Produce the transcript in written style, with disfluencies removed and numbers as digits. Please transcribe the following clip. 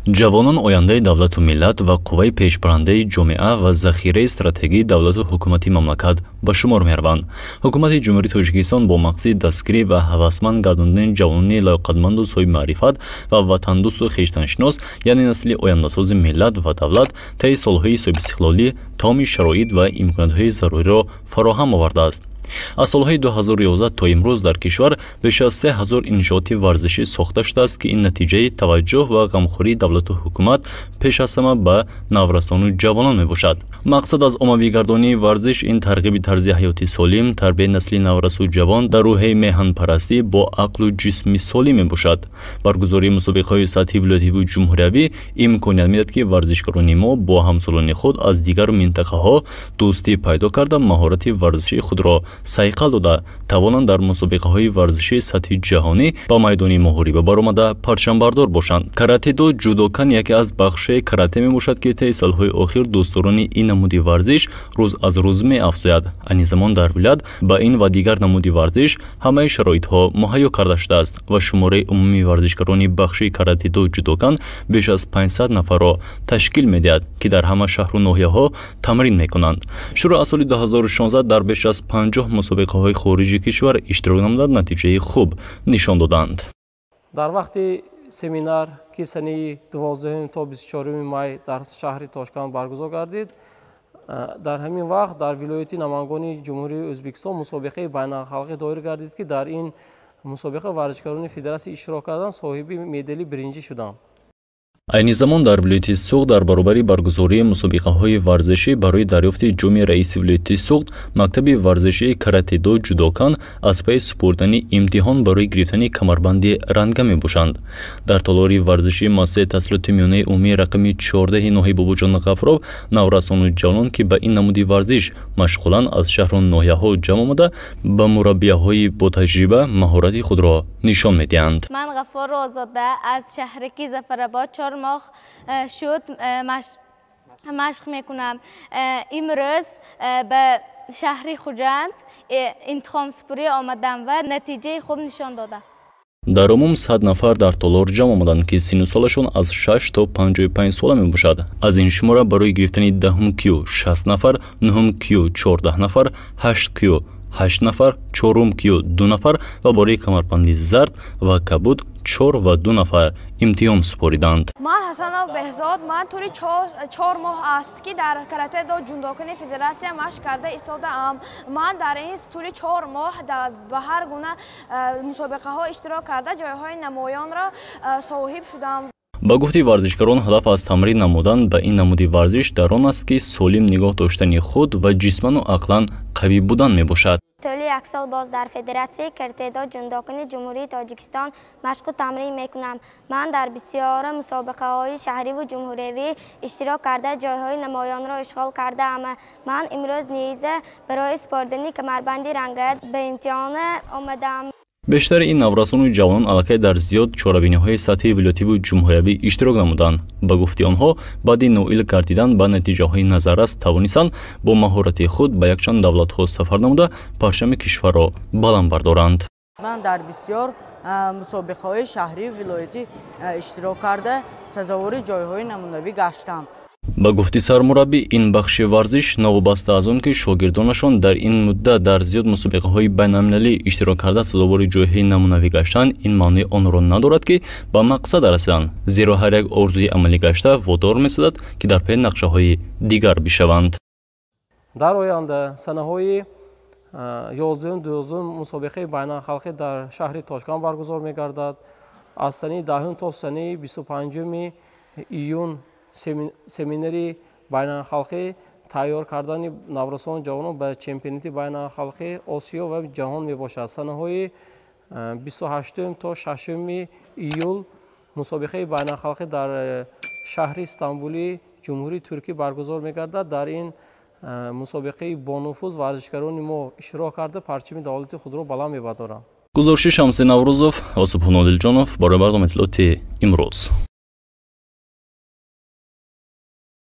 Ҷавонон ояндаи давлату миллат ва қувваи пешбарандаи ҷомеа ва захираи стратегии давлату ҳукумати мамлакат ба шумор мераванд. Ҳукумати Ҷумҳурии Тоҷикистон бо мақсади дастгирӣ ва ҳавасманд гардондани ҷавонони лаёқатманду соҳибмаърифат ва ватандӯсту хештаншинос, яъне насли ояндасози миллат ва давлат, таи солҳои соҳибистиқлолӣ тамоми шароит ва имкониятҳои заруриро фароҳам овардааст. Аз солҳои 2011 то имрӯз дар кишвар беш аз 3000 иншооти варзишӣ сохта шудааст, ки ин натиҷаи таваҷҷӯҳ ва ғамхории давлату ҳукумат пеш аз ҳама ба наврасону ҷавонон мебошад. Мақсад аз оммавигардонии варзиш ин тарғиби тарзи ҳаёти солим, тарбияи насли наврасу ҷавон дар рӯҳияи меҳанпарастӣ бо ақлу ҷисми солим мебошад. Баргузории мусобиқаҳои сатҳи вилоятиву ҷумҳуриявӣ имконият медиҳад, ки варзишгарони мо бо ҳамсолони худ аз дигар минтақаҳо дӯстӣ пайдо карда, маҳорати варзишии худро сайқал дода, тавонанд дар мусобиқаҳои варзишии сатҳи ҷаҳонӣ ба майдони муҳориба баромада парчамбардор бошанд. Каратэ-до ҷудокан яке аз бахшҳои карате мебошад, ки таи солҳои охир дӯстдорони ин намуди варзиш рӯз аз рӯз меафзояд. Айни замон дар вилоят ба ин ва дигар намуди варзиш ҳамаи шароитҳо муҳайё карда шудааст ва шумораи умумии варзишгарони бахши каратэ-до ҷудокан беш аз 500 нафарро ташкил медиҳад, ки дар ҳама шаҳру ноҳияҳо тамрин мекунанд. Шурӯъ аз соли 2016 дар беш аз 50 мусобиқаҳои хориҷи кишвар иштирок намуда, натиҷаи хуб нишон доданд. Дар вақти семинар, ки санаи 12 то 24 май дар шаҳри Тошканд баргузор гардид, дар ҳамин вақт дар вилояти Намангони Ҷумҳурии Ӯзбекистон мусобиқаи байналхалқӣ доир гардид, ки дар ин мусобиқа варзишгарони федератсия иштирок карданд, соҳиби медали биринҷӣ шуданд. Айни замон дар вилояти Суғд дар баробари баргузории мусобиқаҳои варзишӣ барои дарёфти ҷоми раиси вилояти Суғд, мактаби варзишии каратэ-до ҷудокан аз пайи супурдани имтиҳон барои гирифтани камарбанди ранга мебошанд. Дар толори варзишии муассисаи таҳсилоти миёнаи умумии рақами 14 ноҳияи Бобоҷон Ғафуров наврасону ҷавонон, ки ба ин намуди варзиш машғуланд, аз шаҳру ноҳияҳо ҷамъ омада, ба мураббияҳои ботаҷриба маҳорати худро нишон медиҳанд. Ман Ғаффору Озода аз шаҳраки Зафарабод 4 моҳ шуд машқ мекунам. Имрӯз ба шаҳри Хуҷанд интиқомсупурӣ омадам ва натиҷаи хуб нишон додам. Дар умум 100 нафар дар толор ҷамъ омаданд, ки синну солашон аз 6 то 55 сола мебошад. Аз ин шумора барои гирифтани 10 кю 60 нафар, 9 кю 14 нафар, 8 кю 8 нафар, 4 кю 2 нафар ва барои камарбанди зард ва кабуд 4 ва 2 нафар имтиҳон супориданд. Ман Ҳасанов Беҳзод, ман тӯли 4 моҳ аст, ки дар каратэ-до ҷундокани федератсия машқ карда истодаам. Ман дар ин тӯли 4 моҳ ба ҳар гуна мусобиқаҳо иштирок карда, ҷойҳои намоёнро соҳиб шудам. Ба гуфти варзишгарон, ҳадаф аз тамрин намудан ба ин намуди варзиш дар он аст, ки солим нигоҳ доштани худ ва ҷисману ақлан қавӣ будан мебошад. Тӯли як сол боз дар федератсияи каратэ-до ҷундокани Ҷумҳурии Тоҷикистон машқу тамрин мекунам. Ман дар бисёр мусобиқаҳои шаҳриву ҷумҳуриявӣ иштирок карда, ҷойҳои намоёнро ишғол кардаам. Ман имрӯз низ барои супоридани камарбанди ранга ба имтиҳон омадаам. Бештари ин наврасону ҷавонон аллакай дар зиёд чорабиниҳои сатҳи вилоятиву ҷумҳуриявӣ иштирок намуданд. Ба гуфти онҳо, баъди ноил гардидан ба натиҷаҳои назаррас тавонистанд бо маҳорати худ ба якчанд давлатҳо сафар намуда, парчами кишварро баланд бардоранд. Ман дар бисёр мусобиқаҳои шаҳриву вилоятӣ иштирок карда, сазовори ҷойҳои намунавӣ гаштам. Ба гуфти сармураббӣ, ин бахши варзиш новобаста аз он, ки шогирдонашон дар ин муддат дар зиёд мусобиқаҳои байналмилалӣ иштирок карда, сазовори ҷойҳои намунавӣ гаштанд, ин маънои онро надорад, ки ба мақсад расиданд, зеро ҳар як орзуи амалӣ гашта водор месозад, ки дар пайи нақшаҳои дигар бишаванд. Дар оянда санаҳои 11-12 мусобиқаи байналхалқӣ дар шаҳри Тошканд баргузор мегардад. Аз санаи 10 то санаи 25 июн семинари байналхалқӣ тайёр кардани наврасону ҷавонон ба чемпионати байналхалқи Осиё ва ҷаҳон мебошад. Санаҳои 28 то 6 июл мусобиқаи байналхалқӣ дар шаҳри Стамбули Ҷумҳурии Туркӣ баргузор мегардад. Дар ин мусобиқаи бонуфуз варзишгарони мо иштирок карда, парчами давлати худро баланд мебардоранд. Гузориши Шамси Наврӯзов ва Субҳон Одилҷонов барои барномаи иттилооти имрӯз.